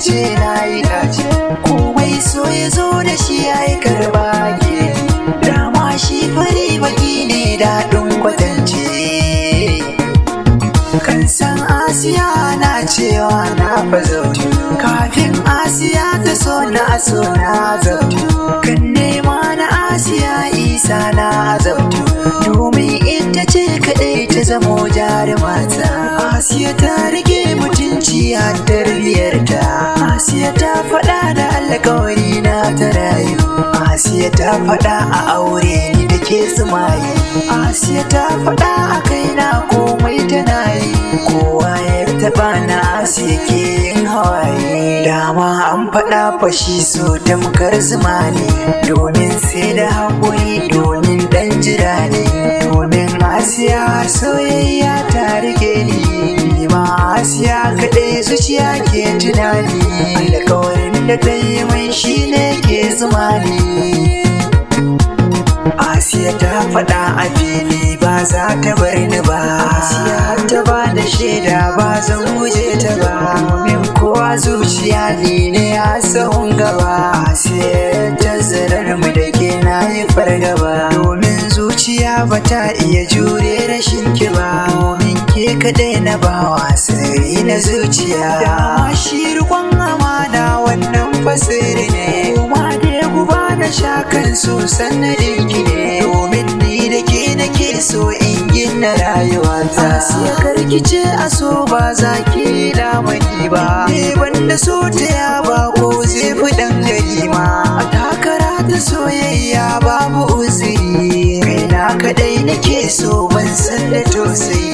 ce na yi dace. Komai so ya zo da shi ya yi karba ke. Dama shi fari baki ne daɗin kwatance. Kan san Asiya na cewa na fazautu. Kafin Asiya ta so na so na zautu. Kan nema na Asiya Isa na zautu. Domin ita ce kaɗai ta zamo jarumata. Asiya ta rike mutunci a tarbiyarta. Asiya ta faɗa da alkawari na ta rayu. Asiya ta faɗa a aure ni da ke sumaye. Asiya ta faɗa a kaina komai tana yi. Kowa ya taɓa na Asiya ke yin hawaye. Dama an faɗa fashi so tamkar zuma ne. Domin sai da haƙuri domin ɗan jira ne. Domin Asiya soyayya ta rike ni. Ni ma Asiya kaɗai zuciya ke tunani. Alƙawarin da ta yi min shine ke zuma ni. Asiya ta faɗa a fili ba za ta bar ni ba. Asiya ta ba da shaida ba zan guje ta ba. Domin kowa zuciya ni ne a sahun gaba. Asiya ta zarar mu da ke na yi fargaba. Domin zuciya ba ta iya jure rashin ki ba. Domin ke kaɗai na bawa sirri na zuciya. Dama shi riƙon amana wannan fasiri ne. Kuma dai guba na sha kan so sannadin ki ne. Domin ni da ke nake so in gina rayuwata. Asiya karkice a so ba za ki lamani ba. Ne banda so ta ya ba ko zai fi dan gari ma. A takara ta soyayya babu uzuri. Kaina kadai nake so ban san da tausayi.